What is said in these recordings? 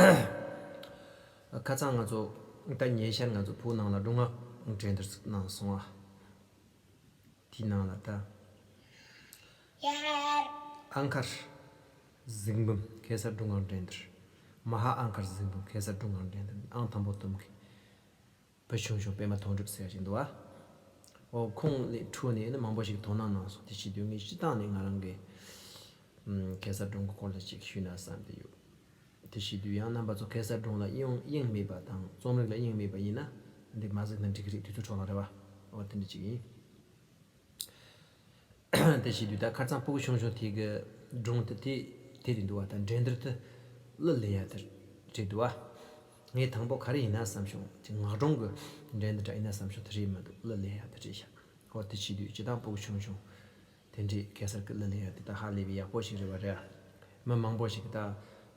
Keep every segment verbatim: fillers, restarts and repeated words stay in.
ཁ་སང་ང་ཚོ་ད་ཉེ་ཆར་ང་ཚོ་བོད་ནང་ལ་སྒྲུང་ངག་འགྲན་བསྡུར་ཟིག་གནང་སོང་ཨ། དེའི་ནང་ལ་ད་ཨ་མཁར་གཟིག་འབུམ་གེ་སར་སྒྲུང་ངག་འགྲན་བསྡུར། མ་ཧཱ་ཨ་མཁར་གཟིག་འབུམ་གེ་སར་སྒྲུང་ངག་འགྲན་བསྡུར་ཨང་དང་པོ་བཏོན་མཁན། བུ་ཆུང་ཆུང་པད་མ་དོན་གྲུབ་ཟེར་ཡ་ཅིག་འདུག་བ། འོ་ཁོང་ལས་འཕྲོས་ནས་ནི་མང་པོ་ཞིག་དོ་སྣང་གནང་སོང་། དེ་བྱེད་དུས་ངས་སྤྱི་བཏང་ནས་ང་རང་གི་ཨམ་གེ་སར་སྒྲུང་གི་སྐོར་ལ་ཅིག་ཞུས་ན་བསམ་གྱི་ཡོད། དེ་བྱེད་དུས་ཡང་རྣམ་པ་ཚོ་གེ་སར་སྒྲུང་ལ་དབྱིངས་དབྱིངས་མེད་པ་དང་རྩོམ་རིག་ལ་དབྱིངས་མེད་པ་ཡིན་ན་འདི་མ་གཟིགས་ན་འགྲིག་གི་རེད། དུས་ཚོད་འཕྲོ་བརླག་རེད་བ། འོ་དེ་འདྲ་ཅིག་ཡིན། དེ་བྱེད་དུས་ད་ཁ་སང་སྤུ་གུ་ཆུང་ཆུང་དེ་གི་སྒྲུང་དེ་དེ་དེ་རེད་འདུག་བ། ད་འགྲན་བསྡུར་དེ་གླུ་ལེན་ཡ་དེ་རེད་འདུག་བ། ངས་དང་པོ་ག་རེ་ཡིན་ན་བསམ་བྱུང་། ཅིག་ངག་སྒྲུང་གི་འགྲན་བསྡུར་འདྲ་ཡིན་ན་བསམ་བྱུང་། དེ་རེད་མི་འདུག། གླུ་ལེན་ཡ་དེ་རེད་ཤག། འོ་དེ་བྱེད་དུས་སྤྱི་བཏང་སྤུ་གུ་ཆུང་ཆུང་དེ་འདྲས་གེ་སར་གི་གླུ་ལེན་ཡ་དེ་ད་ཧ་ལས་པའི་ཡག་པོ་ཞིག་རེད་བ། རེད་ཨ། མི་མང་པོ་ཞིག་ད་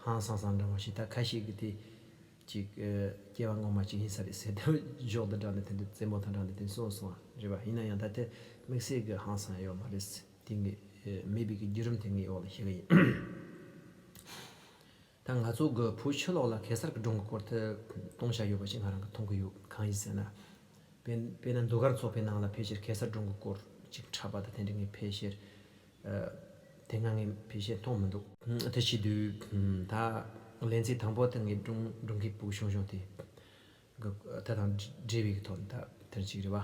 ཧང་སང་སང་འདྲ་བོ་ཞིག། ད་ཁ་ཤས་ཀྱིས་དེ་ཅིག་ཨ་སྐྱེ་བ་སྔོན་མ་ཅིག་ཡིན་ས་རེད་ཟེར་ཏེ་འཇོག་འདི་འདྲ་ནི་དེ་འདྲ་རྩེད་མོ་དང་འདྲ་ནི་དེ་གསུངས་སོང་བ་རེད་བ། ཡིན་ན་ཡང་ད་དེ་དམིགས་བསལ་གྱི་ཧང་སང་ཡོད་མ་རེད། དེ་ངས་ཨ་མེད་པའི་གི་བརྒྱུད་རིམ་དེ་ངས་འོག་ལ་ཞུ་གི་ཡིན། ད་ང་ཚོ་གི་བོད་ཕྱི་ལོགས་ལ་གེ་སར་གི་སྒྲུང་གི་སྐོར་དེ་སྟོང་ཆ་ཡོད་པ་ཞིག་ང་རང་གི་མཐོང་གི་ཡོད། གང་ཡིན་ཟེར་ན། དཔེར་དཔེར་ན་ཟློས་གར་ཚོགས་པའི་ནང་ལ་ཕལ་ཆེར་གེ་སར་སྒྲུང་གི་སྐོར་ཅིག་འཁྲབ་པ་དང་དེ་འདྲ་ངས་ཕལ་ཆེར་ཨ་དེ་སྔ་ངས་ཕལ་ཆེར་མཐོང་མི་འདུག། ཨ་དེ་བྱེད་དུས་ཨ་ད་ལེ་ཚན་དང་པོ་དེ་ངས་སྒྲུང་སྒྲུང་གི་སྤུ་གུ་ཆུང་ཆུང་དེ་གི་དེ་དང་འབྲེལ་བའི་གི་ཐོག་ནས་ད་དེར་ཅིག་རེད་བ།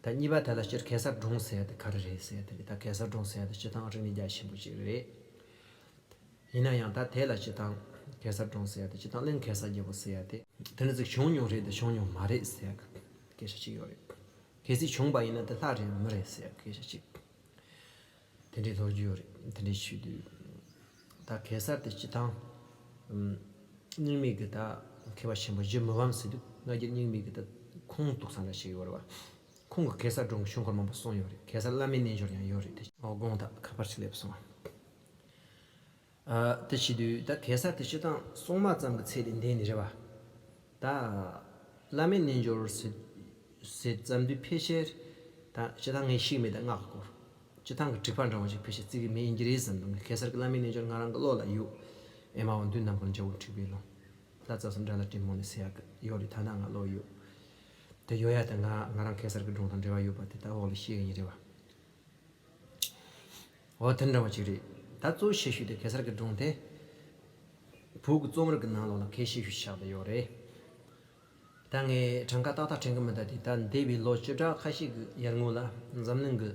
ད་གཉིས་པ་དེ་ལ་སྤྱིར་གེ་སར་སྒྲུང་ཟེར་ཡ་དེ་ག་རེ་རེད་ཟེར་ཡ་དེ་རེད། ད་གེ་སར་སྒྲུང་ཟེར་ཡ་དེ་སྤྱིར་བཏང་རིག་གནས་རྒྱ་ཆེན་པོ་ཅིག་རེད། ཡིན་ན་ཡང་ད་དེ་ལ་སྤྱིར་བཏང་གེ་སར་སྒྲུང་ཟེར་ཡ་དེ་སྤྱིར་བཏང་གླིང་གེ་སར་རྒྱལ་པོ་ཟེར་ཡ་དེ་དེ་འདྲ་ཟིག་བྱུང་མྱོང་རེད་དེ་བྱུང་མྱོང་མ་རེད་ཟེར་ཡ་གི་སྐད་ཆ་ཅིག་ཡོད་རེད། གལ་སྲིད་བྱུང་པ་ཡིན་ན་དེ་ལྷ་རེད་མི་རེད་ཟེར་ཡ་གི་སྐད་ཆ་ཅིག། དེ་འདྲའི་ལོ་རྒྱུས་ཡོད་རེད། དེ་འདྲའི་བྱེད་དུས་ད་གེ་སར་དེ་སྤྱིར་བཏང་ཨམ་རྙིང་མའི་གི་ད་མཁས་པ་ཆེན་པོ་ཇི་མི་ཝམ་ཟེར་དུས་ང་རྒྱལ་རྙིང་མའི་གི་ད་ཁུངས་གཏུགས་ས་འདྲ་ཞིག་ཡོད་རེད་བ། ཁོང་གིས་གེ་སར་སྒྲུང་གི་ཆོས་འཁོར་མང་པོ་གསུངས་ཡོད་རེད། གེ་སར་བླ་མའི་རྣལ་འབྱོར་ཡང་ཡོད་རེད་དེ། ཨོ་དགོངས་དག། ཁ་པར་ཞིག་སླེབས་སོང་། ཨ་དེ་བྱེད་དུས་ད་གེ་སར་དེ་སྤྱིར་བཏང་སྲུང་མ་ཙམ་གྱི་ཚད་ལས་འདས་ནི་རེད་བ། ད་བླ་མའི་རྣལ་འབྱོར་ཟེར་ཟེར་ཙམ་དུས་ཕལ་ཆེར་ད་སྤྱིར་བཏང་ངས་ཤེས་མེད། ད་སྔགས་སྐོར་སྤྱིར་བཏང་གི་དྲེགས་པ་འདྲ་བོ་ཞིག་ཕལ་ཆེར་བརྩི་གི་མེད་ཡིན་གྱི་རེད་བསམ་འདུག། ངས་གེ་སར་གྱི་བླ་མའི་རྣལ་འབྱོར་ང་རང་གི་བློ་ལ་ཡོད། ཨེ་མ་འོ་འདུས་ནམ་མཁའ་ལ་འཇའ་འོད་འཁྲིགས་པའི་ཀློང་། ལྷ་རྩ་གསུམ་དགྲ་ལ་དྲན་མོ་ནས་ཟེར་ཡག་གི་ཡོད་རེད། ད་ལྟ་ང་བློ་ཡོད། དེ་ཡོད་ཡ་དེ་ང་ང་རང་གེ་སར་གྱི་སྒྲུང་དང་འབྲེལ་བ་ཡོད་པ་དེ་ད་འོག་ལ་བཤད་གི་ཡིན་རེད་བ། འོ་དེ་འདྲ་བ་ཅིག་རེད། ད་གཙོ་ཆེ་ཤོས་དེ་གེ་སར་གྱི་སྒྲུང་དེ་བོད་ཀྱི་རྩོམ་རིག་གི་ནང་ལོགས་ལ་གལ་ཆེ་ཤོས་ཆགས་བསྡད་ཡོད་རེད། ད་ངས་གྲངས་ཀ་ཏག་ཏག་དྲན་གི་མི་འདུག། དེ་ད་འདས་པའི་ལོ་བཅུ་ཕྲག་ཁ་ཤས་ཀྱི་ཡར་སྔོན་ལ་འཛམ་གླིང་གི་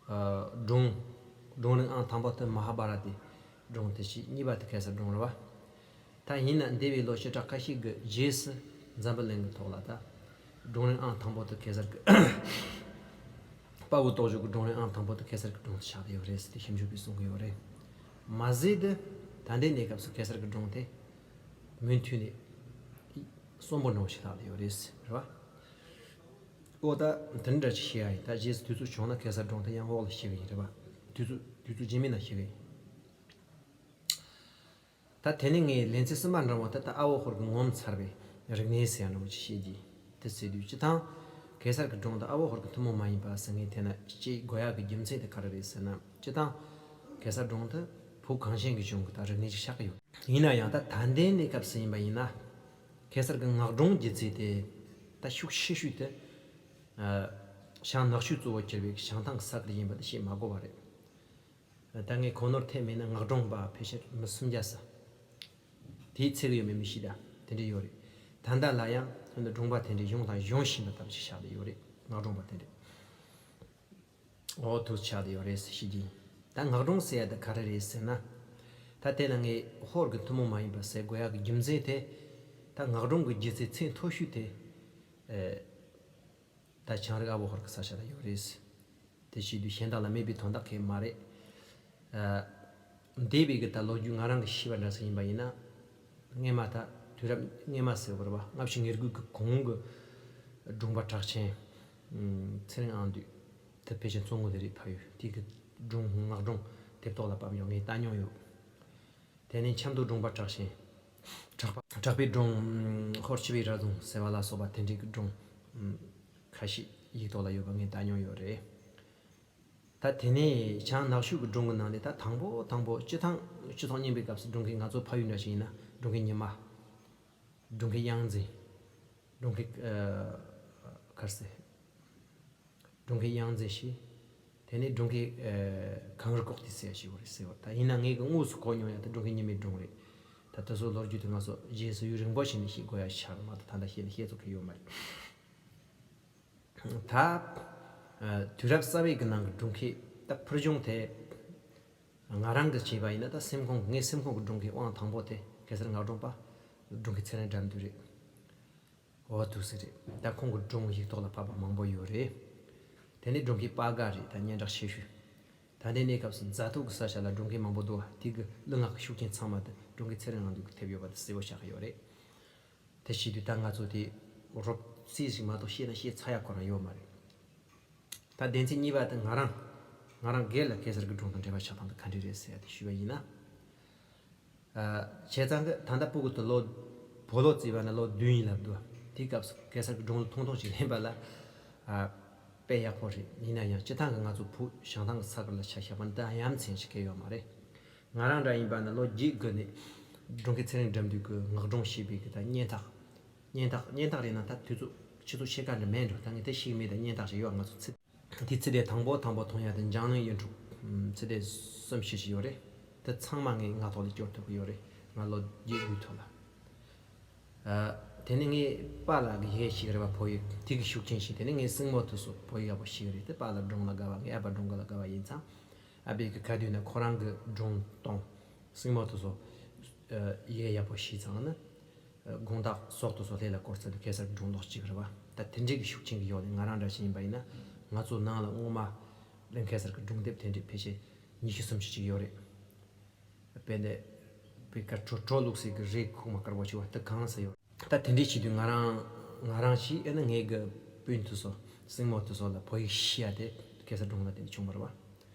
ཨ་སྒྲུང་སྒྲུང་རིང་ཨང་དང་པོ་དེ་མ་ཧཱ་བྷ་ར་ཏའི་སྒྲུང་དེ་བྱས། གཉིས་པ་དེ་གེ་སར་སྒྲུང་རེད་བ། ད་ཡིན་ན་འདས་པའི་ལོ་བཅུ་ཕྲག་ཁ་ཤས་ཀྱི་རྗེས་སུ་འཛམ་བུ་གླིང་གི་ཐོག་ལ་ད་སྒྲུང་རིང་ཨང་དང་པོ་དེ་གེ་སར་གྱི་དཔའ་བོ་རྟོགས་བརྗོད་ཀྱི་སྒྲུང་རིང་ཨང་དང་པོ་དེ་གེ་སར་གྱི་སྒྲུང་དེ་ཆགས་བསྡད་ཡོད་རེད་ཟེར་ཏེ་ཞིབ་འཇུག་པས་གསུང་གི་ཡོད་རེད། མ་ཟད་དེ་ད་ལྟའི་གནས་སྐབས་སུ་གེ་སར་གྱི་སྒྲུང་དེ་མུ་མཐུད་ནས་གསོན་པོ་འདྲ་བོ་ཞིག་ལྷག་བསྡད་ཡོད་རེད། རེད་བ། ཨོ་ད་དེ་འདྲ་ཅིག་བཤད་ཡ་ཡིན། ད་རྗེས་སུ་དུས་ཚོད་བྱུང་ན་གེ་སར་སྒྲུང་དེ་ཡང་འོག་ལ་བཤད་གི་ཡིན། རེད་བ། དུས་ཚོད་དུས་ཚོད་རྗེས་མའི་ནང་བཤད་གི་ཡིན། ད་དེ་ནས་ངས་ལེ་ཚན་གསུམ་པ་འདྲ་བོ་དེ་ད་ཨ་བོ་ཧོར་གྱིས་ངོ་མཚར་བའི་རིག་གནས་ཟེར་ཡ་འདྲ་བོ་ཅིག་བཤད་རྒྱུ་དེ་ཟེར་དུས། སྤྱིར་བཏང་གེ་སར་གྱི་སྒྲུང་དེ་ཨ་བོ་ཧོར་གྱི་ཐུན་མོང་མ་ཡིན་པ་ཟེར་མཁན་དེ་ན་ཅིག་དགོས་ཡག་གི་རྒྱུ་མཚན་དེ་ག་རེ་རེད་ཟེར་ན། སྤྱིར་བཏང་གེ་སར་སྒྲུང་དེ་བོད་གངས་ཅན་གྱི་ལྗོངས་ཀྱི་ད་རིག་གནས་ཅིག་ཆགས་ཀྱི་ཡོད། ཡིན་ན་ཡང་ད་ད་ལྟའི་གནས་སྐབས་སུ་ཡིན་པ་ཡིན་ན་གེ་སར་གྱི་ངག་སྒྲུང་སྒྱུ་རྩལ་དེ་ད་ཤུགས་ཆེ་ཤོས་དེ་ཨ་བྱང་ནག་ཆུ་གཙོ་བོར་གྱུར་པའི་བྱང་ཐང་གི་ས་ཁུལ་ཡིན་པ་དེ་བཤད་མ་དགོས་པ་རེད། ད་ངས་གོ་ནོར་ཐེབས་མེད་ན་ངག་སྒྲུང་པ་ཕལ་ཆེར་མི་སུམ་བརྒྱ་ཙམ་དེའི་ཚད་ཡོད་མེད་མི་ཤེས། ད་དེ་འདྲ་ཡོད་རེད། ད་ལྟ་ལ་ཡང་སྒྲུང་པ་དེ་འདྲ་ཡོང་དང་ཡོང་བཞིན་པ་ལྟ་བུ་ཞིག་ཆགས་བསྡད་ཡོད་རེད། ངག་སྒྲུང་པ་དེ་འདྲ་འོ་དེ་ཆགས་བསྡད་ཡོད་རེད་ཟེར་ཞུ་རྒྱུ་ཡིན། ད་ངག་སྒྲུང་ཟེར་ཡ་དེ་ག་རེ་རེད་ཟེར་ན། ད་དེ་ལ་ངས་ཧོར་གྱི་ཐུན་མོང་མ་ཡིན་པ་ཟེར་དགོས་ཡག་གི་རྒྱུ་མཚན་དེ། ད་ངག་སྒྲུང་གི་སྒྱུ་རྩལ་ཚད་མཐོ་ཤོས་དེ་ཨེ། ད་ཆའང་རིགས་ཨ་བོ་ཧོར་གྱི་ས་ཆ་ལ་ཡོད་རེད། དེ་བྱེད་དུས་གཞན་དག་ལ་མེད་པའི་དོན་དག་གང་ཡང་མ་རེད། ཨ། འདས་པའི་གི་ད་ལོ་རྒྱུས་ང་རང་གི་ཤེས་པ་འདྲ་ཟིག་ཡིན་པ་ཡིན་ན། སྔས་མ་ད་དུས་རབས་སྔས་མ་ཟེར་བ་རེད་བ། ལྔ་བཅུ་ང་དགུ་གི་གོང་གི་སྒྲུང་པ་གྲགས་ཆེན་ཚེ་རིང་ཨང་འདུས་དེ་ཕལ་ཆེར་གཙོ་བོ་དེ་རེད། ཕ་ཡུལ་དེ་གི་སྒྲུང་ངག་སྒྲུང་དེབ་ཐོག་ལ་ཕབ་མྱོང་། ངས་བལྟ་མྱོང་ཡོད། དེ་ནས་ཆབ་མདོ་སྒྲུང་པ་གྲགས་ཆེན། གྲགས་པ་གྲགས་པའི་སྒྲུང་། ཧོར་སྤྱི་པའི་ར་ཟུང་ཟེར་བ་ལ་སོགས་པ་དེ་འདྲའི་གི་སྒྲུང་ཁ་ཤས་ཡིག་ཐོག་ལ་ཡོད་པ་ངས་བལྟ་མྱོང་ཡོད་རེད། ད་ ད་དེ་ནས་བྱང་ནག་ཆུ་གི་སྒྲུང་གི་ནང་ནས་ད་དང་པོ་དང་པོ་སྤྱི་ཐང་སྤྱི་ཚོགས་རྙིང་པའི་སྐབས་སུ་སྒྲུང་མཁན། ང་ཚོ་ཕ་ཡུལ་འདྲ་ཞིག་ཡིན་ན་སྒྲུང་མཁན་ཉི་མ། སྒྲུང་མཁན་གཡང་འཛིན། སྒྲུང་མཁན་ཨ་གར་སེ། སྒྲུང་མཁན་གཡང་འཛིན་ཞིག་དེ་ནས་སྒྲུང་མཁན་ཨ་གངས་རི་ཀོག་ཏི་ཟེར་ཞིག་ཡོད་རེད་ཟེར་བ། ད་ཡིན་ན་ངས་གི་དངོས་སུ་གོ་མྱོང་ཡ་ད་སྒྲུང་མཁན་ཉི་མའི་སྒྲུང་རེད། ད་དེ་ཚོ་ལོ་རྒྱུས་དེ་ང་ཚོ་རྗེས་སུ་ཡུན་རིང་པོ་ཞིག་ནས་ཤེས་དགོས་ཡ་ཆགས་མ་གཏོགས་ད་ལྟ་ཤེས་ནས་ཤེས་ཚོད་ཀྱི་ཡོད་མ་རེད། ད་ཨ་དུས་རབས་གསར་བའི་གི་ནང་གི་སྒྲུང་མཁན་ད་ཕུལ་བྱུང་དེ། ང་རང་གི་བྱས་པ་ཡིན་ན་ད་སེམས་ཁོང་ངའི་སེམས་ཁོང་གི་སྒྲུང་གི་དབང་དང་པོ་དེ་གེ་སར་ངག་སྒྲོན་པ། སྒྲུང་མཁན་ཚེ་རིང་དགྲ་འདུལ་རེད། འོ་འདུག་སེ་རེད། ད་ཁོང་གི་སྒྲུང་ཡིག་ཐོག་ལ་ཕབ་པ་མང་པོ་ཡོད་རེད། དེ་ནས་སྒྲུང་མཁན་པ་དགའ་རེད། ད་སྙན་གྲགས་ཆེ་ཤོས། ད་ལྟའི་གནས་སྐབས་སུ་རྫ་ཐོག་གི་ས་ཆ་ལ་སྒྲུང་མཁན་མང་པོ་འདུག་བ། དེ་གི་གླུ་ངག་གི་ཤུགས་རྐྱེན་ཚང་མ་དེ་སྒྲུང་མཁན་ཚེ་རིང་དགྲ་འདུལ་གིས་ཐེབས་ཡོད་པ་དེ་གསལ་པོ་ཆགས་ཀྱི་ཡོད་རེད། དེ་བྱེད་དུས་ད་ང་ཚོ་དེ་རོབ་རྩིས་ཤིག་མ་གཏོགས་ཤེས་ན་ཤེས་ཚར་ཡ་ཁོ་རང་ཡོད་མ་རེད། ད་སྡེ་ཚན་གཉིས་པ་དེ་ང་རང་། ང་རང་སྒེར་ལ་གེ་སར་གྱི་སྒྲུང་དང་འབྲེལ་བ་ཆགས་སྟངས་དེ་ག་འདྲ་རེད་ཟེར་ཡ་དེ་ཞུས་པ་ཡིན་ན། ཨ་བྱས་ཙང་གི་ད་ལྟ་སྤུ་གུ་དེ་ལོ། བོད་ལོ་བརྩིས་པ་ན་ལོ་བདུན་ཡིན་ལབ་འདུག་དེའི་སྐབས་སུ་གེ་སར་གྱི་སྒྲུང་ཐུང་ཐུང་ཞིག་ལེན་པ་ལ། ཨ་དཔེ་ཡག་པོ་རེད། ཡིན་ན་ཡང་སྤྱི་བཏང་གི་ང་ཚོ་བོད་བྱང་ཐང་གི་ས་ཁུལ་ལ་ཆ་བཞག་པ་ན་ད་ཡ་མཚན་ཞིག་གང་ཡོད་མ་རེད། ང་རང་འདྲ་ཡིན་པ་ན་ལོ་བརྒྱད་དགུ་ནས་སྒྲུང་མཁན་ཚེ་རིང་དགྲ་འདུལ་གྱི་ངག་སྒྲུང་ཞེས་པའི་གི་ད་སྙན་ཐག་སྙན་ཐག་སྙན་ཐག་རེད་ན་ད་དུས་ཚོད་ཆུ་ཚོད་ཕྱེད་ཀ་འདྲ་མེད་འགྲོ། ད་ངས་དེ་ཤེས་མེད། ད་སྙན་ཐག་ཞིག་ཡོད། ང་ཚོ་ཚིག་དེ་ཚིག་དེ་དང་པོ་དང་པོ་མཐོང་ཡ་དེ་འཇམ་གླིང་གཡུ་འབྲུག་ཚིག་དེ་གསུམ་བཞི་ཞིག་ཡོད་རེད། དེ་ཚང་མ་ངས་ངག་ཐོག་ལ་སྐྱོར་ཐུབ་ཀྱི་ཡོད་རེད། ང་ལོ་བརྒྱད་དགུའི་ཐོག་ལ། ཨ་དེ་ནས་ངའི་པཱ་ལགས་ཀྱི་ཡི་གེ་ཤེས་ཀྱི་རེད་པ། བོད་ཡིག་དེ་གི་ཤུགས་རྐྱེན་ཞིག་དེ་ནས་ངའི་སྲིང་མོ་དེ་ཚོ་བོད་ཡིག་ཡག་པོ་ཤེས་ཀྱི་རེད། དེ་པཱ་ལགས་སྒྲུང་ལ་དགའ་བ། ངའི་ཨ་ཕ་སྒྲུང་དགའ་ལ་དགའ་བ་ཡིན་ཙང་། ཨ་ཕས་གི་ག་དུས་ན་ཁོ་རང་གི་སྒྲུང་དང་སྲིང་མོ་དེ་ཚོ་ཡི་གེ་ཡག་པོ་ཤེས་ཙང་ནི། དགོང་དག་སོག་ཏུ་སོག་ལྷས་ལ་སྐོར་ཚད་དུ་གེ་སར་སྒྲུང་ཀློག་ཅིག་རེད་བ། ད་དེ་འདྲའི་གི་ཤུགས་རྐྱེན་གི་ཡོག་ལས་ང་རང་འདྲ་ཞིག་ཡིན་པ་ཡིན་ན། ང་ཚོ་ནང་ལ་སྔོན་མ་གླིང་གེ་སར་གི་སྒྲུང་དེབ་དེ་འདྲའི་ཕལ་ཆེར་ཉི་ཤུ་སུམ་ཅུ་ཅིག་ཡོད་རེད། དཔེ་འདི་དཔེ་ཀ་གྲོ་གྲོ་བླུགས་སའི་གི་རས་ཁུག་མ་དཀར་པོ་ཅིག་བ་དེ་གང་ས་ཡོད། ད་དེ་འདྲའི་བྱེད་དུས་ང་རང་ང་རང་ཞིག་ཨེ་ན་ངའི་གི་སྤུན་དེ་ཚོ་སྲིང་མོ་དེ་ཚོ་ལ་བོད་ཡིག་ཤེས་ཡ་དེ་གེ་སར་སྒྲུང་ལ་བརྟེན་ནས་བྱུང་བ་རེད་བ།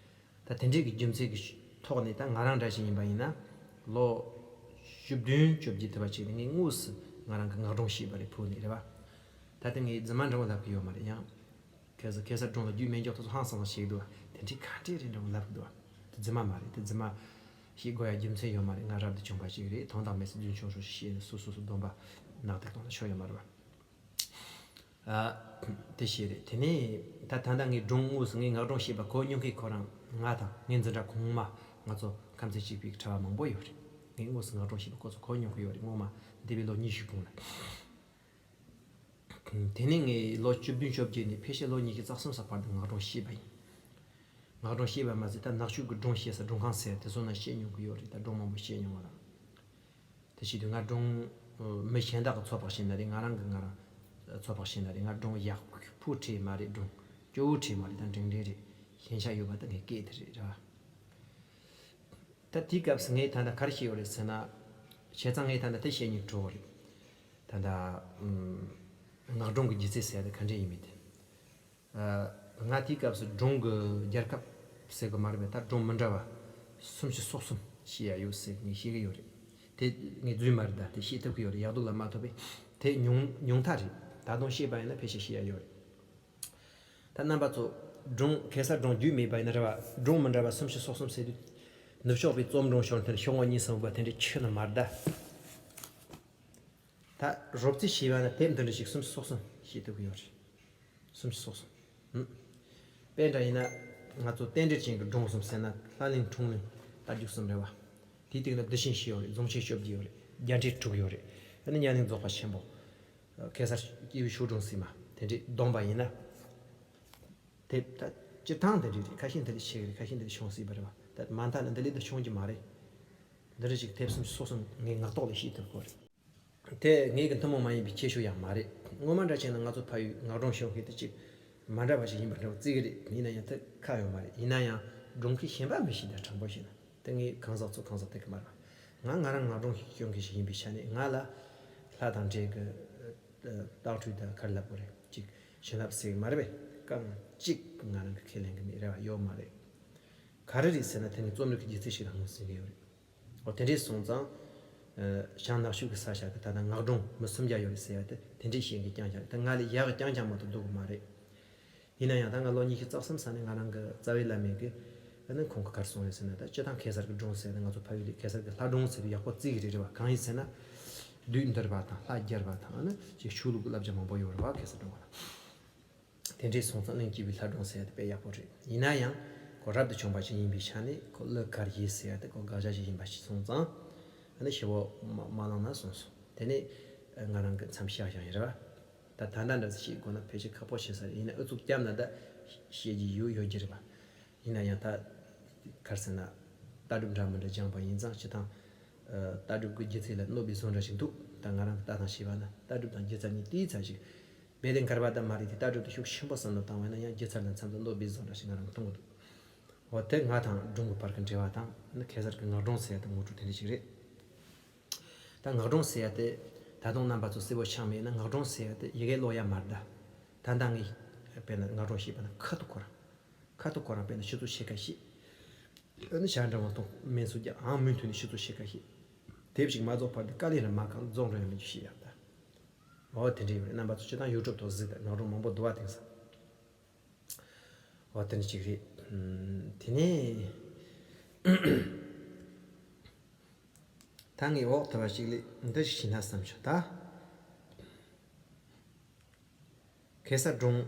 ད་དེ་འདྲའི་གི་རྒྱུ་མཚན་གི་ཐོག་ནས་ད་ང་རང་འདྲ་ཞིག་ཡིན་པ་ཡིན་ན། ལོ་བཅུ་བདུན་བཅོ་བརྒྱད་དེ་བ་ཅིག་ནས་ངས་དངོས་སུ་ང་རང་གི་ངག་སྒྲུང་ཤེས་པ་རེད། ཕུལ་ནས་རེད་བ། ད་ལྟ་ངས་རྫུན་མ་འདྲ་བོ་ལབ་གི་ཡོད་མ་རེད། ཡང་གེ་སར་གེ་སར་སྒྲུང་ལ་རྒྱུས་མེད་མགྱོགས་ཐོག་ཧང་སང་སང་ཞིག་འདུག་བ། དེ་འདྲའི་ག་འདྲས་རེད་འདྲ་བོ་ལབ་གི་འདུག་བ། དེ་རྫུན་མ་མ་རེད། དེ་རྫུན་མ་ཤེས་དགོས་ཡ་རྒྱུ་མཚན་ཡོད་མ་རེད། ང་རབ་ཏུ་བྱུང་བ་ཞིག་རེད། དོན་དག་མེད་ཚེ་རྫུན་ཆུང་ཆུང་ཞིག་བཤད་ནས་སོ་སོ་སོ་སྡོམ་པ་ནག་ཐིག་གཏོང་ན་ཆོ་ཡོད་མ་རེད་བ། ཨ། དེ་བྱས་རེད། དེ་ནས་ད་ད་ལྟ་ངའི་སྒྲུང་དངོས་སུ་ངའི་ངག་སྒྲུང་ཤེས་པ་གོ་མྱོང་མཁན་ཁོ་རང་ང་དང་ངའི་འཛིན་གྲྭ་གོང་མ་ང་ཚོ་ཁམས་ཚན་གཅིག་པའི་གྲྭ་བ་མང་པོ་ཡོད་རེད། ངའི་དངོས་སུ་ངག་སྒྲུང་ཤེས་པ་ཁོ་ཚོ་གོ་མྱོང་གི་ཡོད་རེད། སྔོན་མ་འདས་པའི་ལོ་ཉི་ཤུ་གོང་ལ། དེ་ནས་ངས་ལོ་བཅུ་བདུན་བཅོ་བརྒྱད་ནས་ཕལ་ཆེར་ལོ་ཉི་ཤུ་རྩ་གསུམ་ཙམ་བར་དུ་ངག་སྒྲུང་ཤེས་པ་ཡིན། ངག་སྒྲུང་ཤེས་པ་མ་ཟད་ད་ནག་ཆུ་གི་སྒྲུང་བཤད་ས་སྒྲུང་ཁང་ཟེར་དེ་ཚོ་ན་བཤད་མྱོང་གི་ཡོད་རེད། ད་སྒྲུང་མང་པོ་བཤད་མྱོང་བ་རང་། དེ་བྱེད་དུས་ང་སྒྲུང་མི་གཞན་དག་གི་ཚོད་དཔག་བྱས་ན་རེད། ང་རང་གི་ང་རང་ཚོད་དཔག་བྱས་ན་རེད། ང་སྒྲུང་ཡག་པོ་བྲིས་མ་རེད། སྒྲུང་སྐྱོ་བོ་བྲིས་མ་རེད། ད་འབྲིང་འབྲིང་རེད། ཞན་ཆ་ཡོད་པ་ད་ངའི་སྐད་དེ་རེད་ར། ད་དེའི་སྐབས་སུ་ངས་ད་ལྟ་ག་རེ་བཤད་ཡོད་རེད་ཟེར་ན། བྱས་ཙང་ངས་ད་ལྟ་དེ་བཤད་སྙིང་བྲོ་བ་རེད། ད་ལྟ་ངག་སྒྲུང་གི་སྒྱུ་རྩལ་ཟེར་ཡ་དེ་ག་འདྲས་ཡིན་མིན་དེ། ང་དེའི་སྐབས་སུ་སྒྲུང་གི་རྒྱལ་ཁབ་ཟེར་གི་མ་རེད་པས། ད་སྒྲུང་མི་འདྲ་བ་སུམ་ཅུ་སོ་གསུམ་ཤེས་ཡ་ཡོད་ཟེར་ངས་བཤད་གི་ཡོད་རེད། དེ་ངས་རྫུན་མ་རེད། ད་དེ་ཤེས་ཐུབ་གི་ཡོད་རེད། ཡག་སྡུག་ལ་མ་ཐོབ་པས། དེ་ཉུང་ཉུང་མཐའ་རེད། ད་དུང་ཤེས་པ་ཡིན་ན་ཕལ་ཆེར་ཤེས་ཡ་ཡོད་རེད། ད་རྣམ་པ་ཚོ་སྒྲུང་གེ་སར་སྒྲུང་རྒྱུས་མེད་པ་ཡིན་ན་རེད་བ། སྒྲུང་མི་འདྲ་བ་སུམ་ཅུ་སོ་གསུམ་ཟེར་དུས། ནུབ་ཕྱོགས་པའི་རྩོམ་སྒྲུང་ཤོར་མཐུན་ཤོག་ངོས་གཉིས་སམ་བ་དེ་འདྲའི་ཆེ་ན་མ་རེད་ད། ད་རོབ་རྩིས་བྱས་པ་ན་དེབ་འདི་འདྲ་ཞིག་སུམ་ཅུ་སོ་གསུམ་ཤེས་ཐུབ་ཀྱི་ཡོད་རེད། སུམ་ཅུ་སོ་གསུམ། ཨུམ། དཔེ་འདྲ་ཡིན་ན་ང་ཚོ་རྟེན་འབྲེལ་ཅན་གྱི་སྒྲུང་གསུམ་ཟེར་ན། ལྷ་གླིང་འཁྲུངས་གླིང་རྟ་རྒྱུག་གསུམ་རེད་བ། དེའི་སྟེང་ན་བདུད་ཆེན་བཞི་ཡོད་རེད། རྫོང་ཆེན་བཅོ་བརྒྱད་ཡོད་རེད། རྒྱ་འབྲས་དྲུག་ཡོད་རེད། ཨ་ནི་གཉའ་གླིང་རྫོགས་པ་ཆེན་པོ། གེ་སར་སྐྱེས་བུ་ཤུག་སྒྲོན་ཟེར་མ་དེ་འདྲས་བསྡོམས་པ་ཡིན་ན། དེབ་ད་སྤྱིར་བཏང་དེ་འདྲས་རེད། ཁ་ཤས་འདི་ལས་ཆེ་གི་རེད། ཁ་ཤས་འདི་ལས་ཆུང་སྲིད་པ་རེད་བ། ད་མ་མཐའ་ལ་འདི་ལས་ད་ཆུང་གི་མ་རེད། འདི་འདྲ་ཞིག་དེབ་སུམ་ཅུ་སོ་གསུམ་ངས་ངག་ཐོག་ལ་ཤེས་ཐུབ་ཀྱི་རེད། དེ་ངེད་ཀྱི་ཐུན་མོང་མ་ཡིན་པའི་ཁྱད་ཆོས་ཡང་མ་རེད། སྔོན་མ་འདྲ་བྱས་ན་ང་ཚོ་ཕ་ཡུལ་ངག་སྒྲུང་ཤོད་མཁན་དེ་གཅིག་མ་འདྲ་བ་ཞིག་ཡིན་པ་འདྲ་བོ་བརྩི་གི་རེད། ཡིན་ན་ཡང་དེ་ཁག་ཡོད་མ་རེད། ཡིན་ན་ཡང་སྒྲུང་མཁན་གཞན་པ་མི་ཤེས། ད་དྲང་པོ་བཤད་ན་དེ་ངས་གང་ཟག་ཚོ་གང་ཟག་དེ་གི་མ་རེད། ང་ང་རང་ངག་སྒྲུང་ཤོད་མཁན་ཞིག་ཡིན་པའི་ཆ་ནས་ང་ལ་ལྷ་དང་འདྲེ་གི་ཨ་ཨ་རྟགས་འཁྲུལ་དང་ག་རེ་ལབ་དགོས་རེད། གཅིག་བྱིན་རླབས་ཟེར་གི་མ་རེད་པས། རྐང་གཅིག་ང་རང་གི་ཁས་ལེན་གི་མེད་རེད་བ། ཡོད་མ་རེད། ག་རེ་རེད་ཟེར་ན་དེ་ངས་རྩོམ་རིག་གི་སྒྱུ་རྩལ་ཞིག་ལ་ངོས་ཟིན་གི་ཡོད་རེད། འོ་དེ་འདྲས་སོང་ཙང་། ཨ་བྱང་ནག་ཆུ་གི་ས་ཆ་གི་ད་ལྟ་ངག་སྒྲུང་མི་སུམ་བརྒྱ་ཡོད་རེད་ཟེར་ཡ་དེ་དེ་འདྲས་བཤད་མཁན་རྐྱང་རྐྱང་རེད། ད་ང་ལས་ཡག་གི་རྐྱང་རྐྱང་མ་གཏོགས་འདུག་གི་མ་རེད། ཡིན་ན་ཡང་ད་ང་ལོ་ཉི་ཤུ་རྩ་གསུམ་ཙམ་ནས་ང་རང་གི་རྩ་བའི་བླ་མས་གི་ཨ་ནི་ཁོང་གི་གར་སོང་རེད་ཟེར་ན། ད་སྤྱི་བཏང་གེ་སར་གི་སྒྲུང་ཟེར་ན་ང་ཚོ་ཕ་ཡུལ་ལ་གེ་སར་གི་ལྷ་སྒྲུང་ཟེར་དུས་ཡག་པོ་བརྩི་གི་རེད་རེད་བ། གང་ཡིན་ཟེར་ན་བདུད་འདུལ་བ་དང་ལྷ་རྒྱལ་བ་དང་ཨ་ནི་ཅིག་ཆོས་ལུགས་ཀྱི་བསླབ་བྱ་མང་པོ་ཡོད་རེད་བ། གེ་སར་སྒྲུང་བ་ལ་དེ་འདྲའི་སོང་ཙང་གླིང་སྐྱིད་པའི་ལྷ་སྒྲུང་ཟེར་ཡ་དེ་དཔེ་ཡག་པོ་རེད། ཡིན་ན་ཡང་ཁོ་རབ་ཏུ་བྱུང་བ་ཅིག་ཡིན་པའི་ཆ་ནས་ཁོ་གླུ་གར་ཡིད་ཟེར་ཡ་དེ་ཁོ་དགག་བྱ་ཞིག་ཡིན་པ་ཞིག་སོང་ཙང་ཨ་ནི་ཞེ་པོ་མ་མ་བླངས་ན་སོང་སོང་། དེ་ནས་ང་རང་གི་མཚམས་བཞག་བཞག་ཡིན་རེད་བ། ད་ད་ལྟ་འདྲ་ཞིག་དགོས་ན་ཕལ་ཆེར་ཁག་པོ་ཆེ་ས་རེད། ཡིན་ན་ཨུ་ཚུགས་བརྒྱབ་ན་ད་བཤད་རྒྱུ་ཡོད་ཡོད་རྒྱུ་རེད་པ། ཡིན་ན་ཡང་ད་གར་ཟེར་ན་ལྟ་གྲུབ་འདྲ་མི་འདྲ་སྦྱངས་པ་ཡིན་ཙང་སྤྱི་བཏང་ལྟ་གྲུབ་ཀྱི་སྒྱུ་རྩལ་ལ་གནོད་པའི་བཟོ་འདྲ་ཞིག་འདུག། ད་ང་རང་གི་ལྟ་སྟངས་བྱས་པ་ན་ལྟ་གྲུབ་དང་སྒྱུ་རྩལ་གཉིས་དེའི་ཚབ་ཞིག་རྦད་དེ་འགལ་བ་ད་མ་རེད་དེ། ལྟ་གྲུབ་དེ་ཤུགས་ཆེན་པོ་བསམ་བློ་བཏང་བས་ན་ཡང་སྒྱུ་རྩལ་ལ་མཚམས་སུ་གནོད་པའི་བཟོ་འདྲ་ཞིག་ང་རང་མཐོང་གི་འདུག། འོ་དེ་ང་དང་སྒྲུང་གི་བར་གྱི་འབྲེལ་བ་དང་ནི་གེ་སར་གྱི་ངག་སྒྲུང་ཟེར་ཡ་དེ་ངོ་སྤྲོད་དེ་འདྲ་ཞིག་རེད། ད་ངག་སྒྲུང་ཟེར་ཡ་དེ་ད་དུང་རྣམ་པ་ཚོ་གསལ་པོ་ཆགས་མེད་ན། ངག་སྒྲུང་ཟེར་ཡ་དེ་ཡི་གེ་ཀློག་ཡ་མ་རེད་ད། ད་ལྟ་ངས་དཔེར་ན་ངག་སྒྲུང་ཞེས་པ་ན་ཁ་ཐུག་ཁོ་རང་ཁ་ཐུག་ཁོ་རང་དཔེར་ན་ཆུ་ཚོད་ཕྱེད་ཀ་ཤེས། ཨ་ནི་ཞག་འདྲ་བ་ཐོག་སྨན་སུ་རྒྱག་ཨང་མུ་མཐུད་ནས་ཆུ་ཚོད་ཕྱེད་ཀ་ཤེས། དེབ་ཞིག་མ་རྫོགས་བར་དུ་དཀའ་ལས་ར་མ་གང་རྫོགས་འགྲོ་ཡ་མི་འཇུ་ཤེས་ཡ་ད། འོ་དེ་འདྲ་ཡོད་རེད། རྣམ་པ་ཚོ་སྤྱི་བཏང་ཡུ་ཊུབ་ཐོག་གཟིགས་དང་ངག་སྒྲུང་མང་པོ་འདུག་བ། དེང་སང་། འོ་དེ་འདྲ་ཅིག་རེད། ཨམ། དེ་ནས་ད་ངས་འོག་ཐུབ་པ་ཞིག་ལས་འདི་ཞིག་བྱས་ན་བསམ་བྱུང་ད། གེ་སར་སྒྲུང་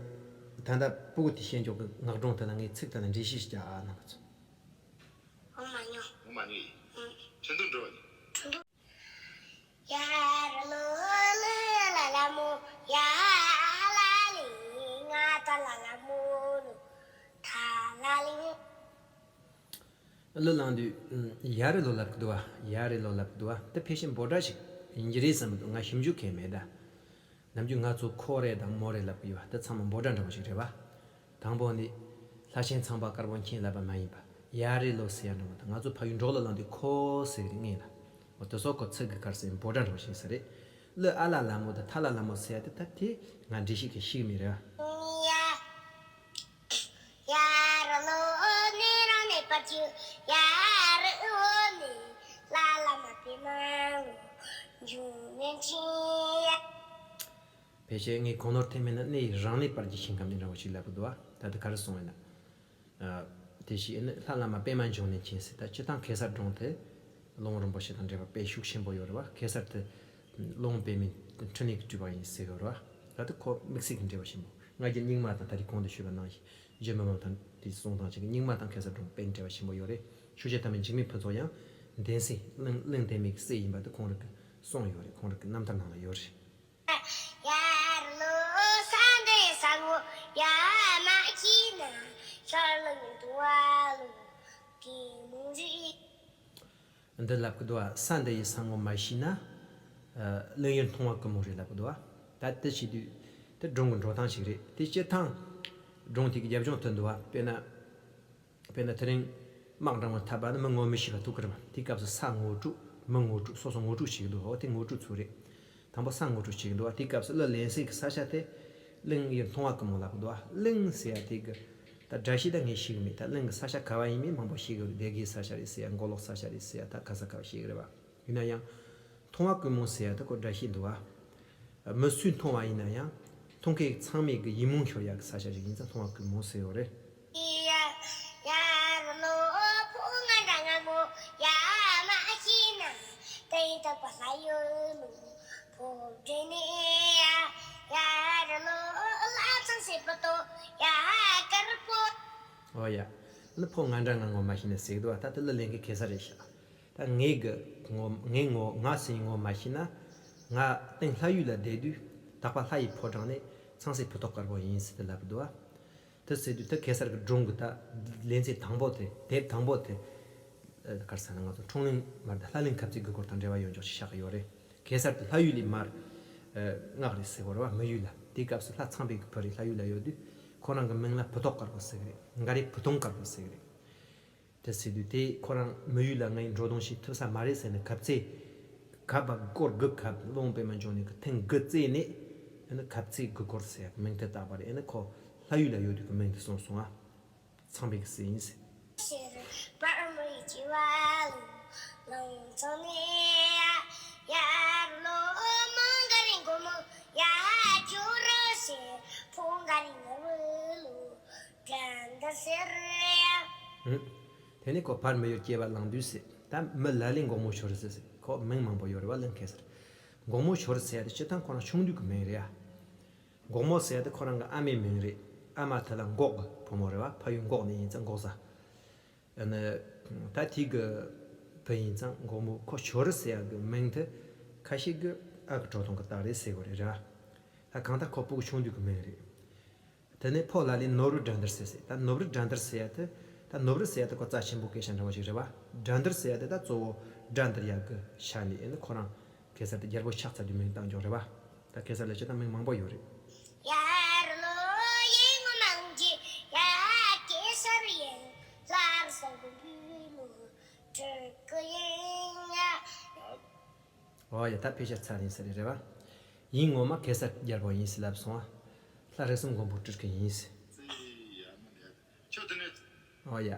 ད་ལྟ་སྤུ་གུ་དེ་བཤད་འཇོག་གི་ངག་སྒྲུང་དེ་ལ་ངས་ཚིག་དེ་ལ་འགྲེལ་བཤད་ཞིག་རྒྱག་ཨ་ནང་གི་ཚོ། ཨོ་མ་ཉོ། ཨོ་མ་ཉོ་ཡིན། ཁྲིན་ཏུ་འགྲོ་བ་ཉོ། ཁྲིན་ཏུ། ཡ་ར་ལོ་ལ་ལ་མོ། ཡ་ལ་ལི་ང་ད་ལ་ལ་མོ་ལུ་ཐ་ལ་ལི། གླུ་བླངས་དུས་ཡ་རེ་ལོ་ལབ་ཀྱི་འདུག་བ། ཡ་རེ་ལོ་ལབ་ཀྱི་འདུག་བ། དེ་ཕལ་ཆེར་འབོད་སྒྲ་ཞིག་ཡིན་གྱི་རེད་བསམ་གྱི་འདུག། ང་ཞིབ་འཇུག་མཁན་མེད་ད། ནམ་རྒྱུན་ང་ཚོ་ཁོ་རེ་དང་མོ་རེ་ལབ་ཀྱི་ཡོད་བ། དེ་ཚང་མ་འབོད་སྒྲ་འདྲ་བོ་ཞིག་རེད་བ། དང་པོ་ནི་ལྷ་ཆེན་ཚངས་པ་དཀར་པོ་མཁྱེན་ལབ་པ་མ་ཡིན་པ། ཡ་རེ་ལོ་ཟེར་ཡ་འདྲ་བོ་དང་། ང་ཚོ་ཕ་ཡུལ་འབྲོག་གླུ་བླངས་དུས་ཁོ་ཟེར་གི་རེད་སྔོན་ལ། འོ་དེ་ཚོ་ཁོ་ཚིག་གི་དཀར་ཟེར་འབོད་སྒྲ་འདྲ་བོ་ཞིག་ཡིན་ས་རེད། གླུ་ཨ་ལ་ལ་མོ་དང་ཐ་ལ་ལ་མོ་ཟེར་ཡ་དེ་ད་དེ་ང་འགྲེལ་བཤད་གི་ཤེས་གི་མེད་རེད་བ། ཡ་ར་ལོ་ནི་རང་ནི་པར་གྱི་ཡ་རི་འོ་ནི་ལ་ལ་མ་པི་མ་ལུ་འཇུ་ནན་ཅི་ཡ། ཕལ་ཆེར་ངས་གོ་ནོར་ཐེབས་མེད་ན་གནས་ཡི་རང་གནས་པར་གྱི་ཞིང་ཁམས་འདི་འདྲ་བོ་ཞིག་ལབ་གི་འདུག་བ། ད་དེ་ག་རེ་གསུངས་ཡོད་ན། ཨ། དེ་ཞིག་ནི་ལྷ་བླ་མ་པད་མ་འབྱུང་གནས་མཁྱེན་ཟེར། ད་སྤྱི་བཏང་གེ་སར་སྒྲུང་དེ་གླེགས་བམ་རིན་པོ་ཆེ་དང་འབྲེལ་བ་དཔེ་ཤུགས་ཆེན་པོ་ཡོད་རེད་བ། གེ་སར་དེ་གླེགས་བམ་པད་མའི་འཕྲིན་ལས་ཀྱིས་སྤྲུལ་པ་ཡིན་ཟེར་ཡོད་རེད་བ། ད་དེ་ཁོ་དམིགས་བསལ་གྱི་འབྲེལ་བ་ཆེན་པོ། ང་རྒྱལ་སྙིགས་མ་དང་ད་རེས་གོང་དུ་ཞུས་པ་ནང་བཞིན་རྗེ་མི་མང་དང་དེ་གསུང་སྟངས་ཅིག་གི་སྙིགས་མ་དང་གེ་སར་སྒྲུང་དཔེ་འབྲེལ་བ་ཆེན་པོ་ཡོད་རེད། ཆོས་རྒྱལ་དར་མའི་འཇིགས་མེད་ཕུན་ཚོགས་ཡང་གདན་སྲས་གླིང་གླིང་བདེ་མེད་ཀྱི་སྲས་ཡིན་པ་དེ་ཁོང་རང་གིས་གསུངས་ཡོད་རེད། ཁོང་རང་གི་རྣམ་ཐར་ནང་ལ་ཡོད་རེད། ཡར་ལོ་ས་འདྲེ་ས་ངོ་ཡ་མ་ཤི་ན་ཤར་ལ་ཉིན་དུ་བ་ལུ་གི་མུ་རི། འདི་ལབ་ཀྱི་འདུག་བ། ས་འདི་ཡི་ས་ངོ་མ་ཤི་ན། ཨ། གླིང་ཡུལ་མཐོང་བ་ཀུན་རྨོངས་རེད་ལབ་ཀྱི་འདུག་བ། ད་དེ་བྱེད་དུས་དེ་སྒྲུང་གི་འགྲོ་སྟངས་ཤིག་རེད། དེ་སྤྱིར་བཏང་སྒྲུང་དེ་གི་རྒྱབ་ལྗོངས་དེ་འདུག་བ། དཔེར་ན། དཔེར་ན་དེ་རིང་དམག་འདྲ་བོ་འཐབ་པ་ནི་མི་ངོ་མི་ཤེས་པ་ཐུག་གི་རེད་པ། དེའི་སྐབས་སུ་ས་ངོ་སྤྲོད། མི་ངོ་སྤྲོད། སོ་སོ་ངོ་སྤྲོད་བྱེད་ཀྱི་འདུག། འོ་དེ་ངོ་སྤྲོད་ཚུལ་རེད། དང་པོ་ས་ངོ་སྤྲོད་བྱེད་ཀྱི་འདུག་བ། དེའི་སྐབས་སུ་གླུ་ལེན་སའི་གི་ས་ཆ་དེ་གླིང་ཡུལ་མཐོང་བ་ཀུན་རྨོངས་ལབ་ཀྱི་འདུག་བ། གླིང་ཟེར་ཡ་དེ་གི་ད་སྒྲ་གཞི་ད་ངས་ཤེས་གི་མེད། ད་གླིང་གི་ས་ཆ་ག་བ་ཡིན་མིན་མང་པོ་ཤེས་གི་རེད། སྡེ་དགེའི་ས་ཆ་རེད་ཟེར་ཡ། མགོ་ལོག་ས་ཆ་རེད་ཟེར་ཡ། ད་ག་ས་ག་བ་ཤེས་གི་རེད་བ། ཡིན་ན་ཡང་མཐོང་བ་ཀུན་རྨོངས་ཟེར་ཡ་ད་ཁོ་སྒྲ་གཞི་འདུག་བ། མི་སུས་མཐོང་བ་ཡིན་ན་ཡང་མཐོང་མཁན་ཚང་མས་གི་ཡིད་སྨོན་ཤོར་ཡག་གི་ས་ཆ་ཞིག་ཡིན་ཙང་མཐོང་བ་ཀུན་རྨོངས་ཟེར་ཡོད་རེད། ཡ་ཡར་ལོ་ཕོ་ང་འདྲ་ང་མོ་ཡ་མ་ཤི་ན་དེ་ཡི་དག་པ་ལྷ་ཡོད་ལུ་ཕོ་འདྲེ་ནི་ཡ་ཡར་ལོ་ལ་ཚང་སེ་པོ་ཏོ་ཡ་དཀར་པོ། ཨོ་ཡ། ནི་ཕོ་ང་འདྲ་ང་ངོ་མ་ཤི་ན་ཟེར་གི་འདུག་བ། ད་དེ་གླུ་ལེན་མཁན་གེ་སར་རེད་ཤག། ད་ངའི་གི་ངོ་ངའི་ངོ་ང་སུ་ཡིན་ངོ་མ་ཤེས་ན། ང་སྟེང་ལྷ་ཡུལ་ལ་བསྡད་དུས་དག་པ་ལྷ་ཡི་ཕོ་བྲང་ནས་ཚངས་སྲས་ཕུ་ཐོགས་དཀར་པོ་ཡིན་ཟེར་ཏེ་ལབ་འདུག་ཨ། དེ་ཟེར་དུས་དེ་གེ་སར་གྱི་སྒྲུང་གི་ད་ལེ་ཚན་དང་པོ་དེ་དེབ་དང་པོ་དེ་ཨ་ག་རེ་ཟེར་ན་ང་ཚོ་འཁྲུངས་གླིང་མར་དེ་ལྷ་གླིང་ཁབ་རྩེ་དགུ་སྐོར་དང་འབྲེལ་བ་ཡོད་འཇོག་ཅིག་བཞག་གི་ཡོད་རེད། གེ་སར་དེ་ལྷ་ཡུལ་ལས་མར་ཨ་མངགས་རེད་ཟེར་གོ་རེད་བ། མི་ཡུལ་ལ། དེའི་སྐབས་སུ་ལྷ་ཚངས་པའི་གི་བུ་རེད། ལྷ་ཡུལ་ལ་ཡོད་དུས་ཁོ་རང་གི་མིང་ལ་ཕུ་ཐོགས་དཀར་པོ་ཟེར་གི་རེད། འགའ་རེས་ཕུ་ཐོང་དཀར་པོ་ཟེར་གི་རེད། དེ་ཟེར་དུས་དེ་ཁོ་རང་མི་ཡུལ་ལ་ངའི་འགྲོ་དོན་ཞིག་ཐུབ་ས་མ་རེད་ཟེར་ནས་ཁབ་རྩེ་གབ་པ་སྐོར་དགུ་གབ། གླེགས་བམ་པད་མ་འབྱུང་གནས་ཀྱི་ཐེངས་དགུ་རྩེ་ནས་ཨ་ནི་ཁབ་རྩེ་དགུ་སྐོར་ཟེར་ཡག་མིང་དེ་བཏགས་པ་རེད། ཨ་ནི་ཁོ་ལྷ་ཡུལ་ལ་ཡོད་དུས་ཀྱི་མིང་དེ་གསུངས་སོང་ཨ། ཚངས་པའི་གི་སྲས་ཡིན་ཟེར། ཤེར་པར་མི་ཅི་བ་ལུ་ལང་ཚང་ནས་ཡར་ལོ་མོ་འགའ་རེ་མགོ་མོ་ཡ་ཇོ་ར་ཤེར་ཕོ་འགའ་རེ་ངར་བུ་ལུ། དེ་ནས་ཁོ་བར་མི་ཡུལ་སྐྱེ་བ་བླངས་དུས་ཟེར། ད་མི་ལ་ལས་འགོག་མོ་ཆོ་རི་ཟེར་ཟེར། ཁོ་མིང་མང་པོ་ཡོད་རེད་བ། ལན་གེ་སར། འགོག་མོ་ཆོ་རི་ཟེར་ཡ་དེ་སྤྱིར་བཏང་ཁོ་རང་ཆུང་དུས་ཀྱི་མིང་རེད་ཡ། འགོག་མོ་ཟེར་ཡ་དེ་ཁོ་རང་གི་ཨ་མའི་མིང་རེད། ཨ་མ་དེ་ལ་འགོག་གི་བུ་མོ་རེད་བ། ཕ་ཡུལ་འགོག་ནས་ཡིན་ཙང་འགོག་ཟ། ཨ་ནི་ད་དེ་གི་བུ་ཡིན་ཙང་འགོག་མོ། ཁོ་ཆོ་རི་ཟེར་ཡ་གི་མིང་དེ་ཁ་ཤས་ཀྱིས་ཨ་གི་ཁྲོ་ཐུང་གི་རྟགས་རེད་ཟེར་གི་རེད། རེད་བ། ད་གང་ལྟར་ཁོ་སྤུ་གུ་ཆུང་དུས་ཀྱི་མིང་རེད། དེ་ནས་ཕོ་ལ་ལས་ནོར་བུ་དགྲ་འདུལ་ཟེར་ཟེར། ད་ནོར་བུ་དགྲ་འདུལ་ཟེར་ཡ་དེ། ད་ནོར་བུ་ཟེར་ཡ་དེ་ཁོ་རྩ་ཆེན་པོ་སྐད་ཆ་འདྲ་བོ་ཞིག་རེད་བ། དགྲ་འདུལ་ཟེར་ཡ་དེ་ད་གཙོ་བོ་དགྲ་འདུལ་ཡ་གི་ཆ་ནས་ཨེ་ནི་ཁོ་རང་གེ་སར་དེ་རྒྱལ་པོ་ཆགས་ཚར་དུས་མིང་བཏགས་འཇོག་རེད་བ། ད་གེ་སར་ལ་སྤྱིར་བཏང་མིང་མང་པོ་ཡོད་རེད། ཡར་ལོ་ཡིན་ངོ་མང་གི་ཡ་གེ་སར་ཡིན། ལྷར་སོགས་པའི་ལོ་དྲུག་གི་ཡིན་ཡ། ཨོ་ཡ། ད་ཕལ་ཆེར་ཚར་ཡིན་ཟེར་རེད་བ། ཡིན་ངོ་མ་གེ་སར་རྒྱལ་པོ་ཡིན་ཟེར་ལབ་སོང་བ། ལྷ་རིགས་གསུམ་མགོན་པོ་སྤྲུལ་སྐུ་ཡིན་ཟེར། ཨོ་ཡ།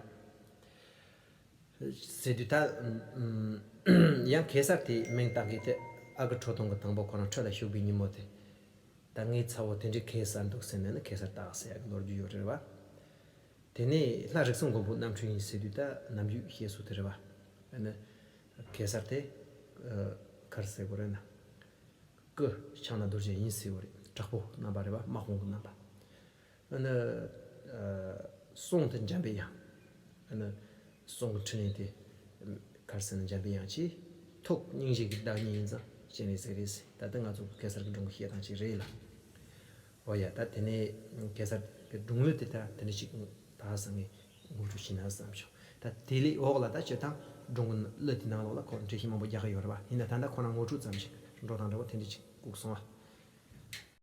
ཟེར་དུས་ད་ཡང་གེ་སར་དེ་མིང་བཏགས་མཁན་དེ་ཨ་གི་ཁྲོ་ཐུང་གི་དང་པོ་ཁོ་རང་ཁྲི་ལ་བཞུགས་པའི་ཉིན་མོ་དེ། ད་ངའི་ཚ་བོ་དེ་འདྲའི་གེ་སར་འདུག་ཟེར་ནས་ནི་གེ་སར་བཏགས་ཟེར་ཡ་གི་ལོ་རྒྱུས་ཡོད་རེད་བ། དེ་ནས་ལྷ་རིགས་གསུམ་མགོན་པོ་རྣམ་འཕྲུལ་ཡིན་ཟེར་དུས་ད་ནམ་རྒྱུན་བཤད་སྲོལ་དེ་རེད་བ། ཨ་ནི་གེ་སར་དེ་ག་རེ་ཟེར་དགོས་རེད་ན། སྐུ་ཕྱག་ན་རྡོ་རྗེ་ཡིན་ཟེར་བ་རེད། དྲག་པོ་རྣམ་པ་རེད་བ། དམག་དཔུང་གི་རྣམ་པ། ཨ་ནི་གསུང་དེ་འཇམ་པའི་དབྱངས། ཨ་ནི་གསུང་གི་འཕྲིན་ལས་དེ་ག་རེ་ཟེར་ན་འཇམ་པའི་དབྱངས་ཀྱི་ཐུགས་སྙིང་རྗེ་གི་བདག་ཉིད་ཡིན་ཙང་སྤྱན་རས་གཟིགས་རེད་ཟེར། ད་ལྟ་ང་ཚོ་གེ་སར་གྱི་སྒྲུང་གི་བཤད་སྟངས་ཅིག་རེད་ལ། འོ་ཡ། ད་དེ་ནས་གེ་སར་གྱི་སྒྲུང་ཡོད་དེ་ད་དེ་འདྲ་ཞིག་ད་སང་ངས་ངོ་སྤྲོད་བྱས་ན་བསམ་བྱུང་། ད་དེ་ལས་འོག་ལ་ད་སྤྱིར་བཏང་སྒྲུང་གི་གླུ་དེ་ནང་ལོགས་ལ་ཁོ་འགྲེལ་བཤད་མང་པོ་རྒྱག་གི་ཡོད་རེད་བ། ཡིན་ན་ད་ལྟ་ཁོ་ན་ངོ་སྤྲོད་ཙམ་ཞིག་འགྲོ་སྟངས་འདྲ་བོ་དེ་འདྲ་ཞིག་བཀུག་སོང་བ།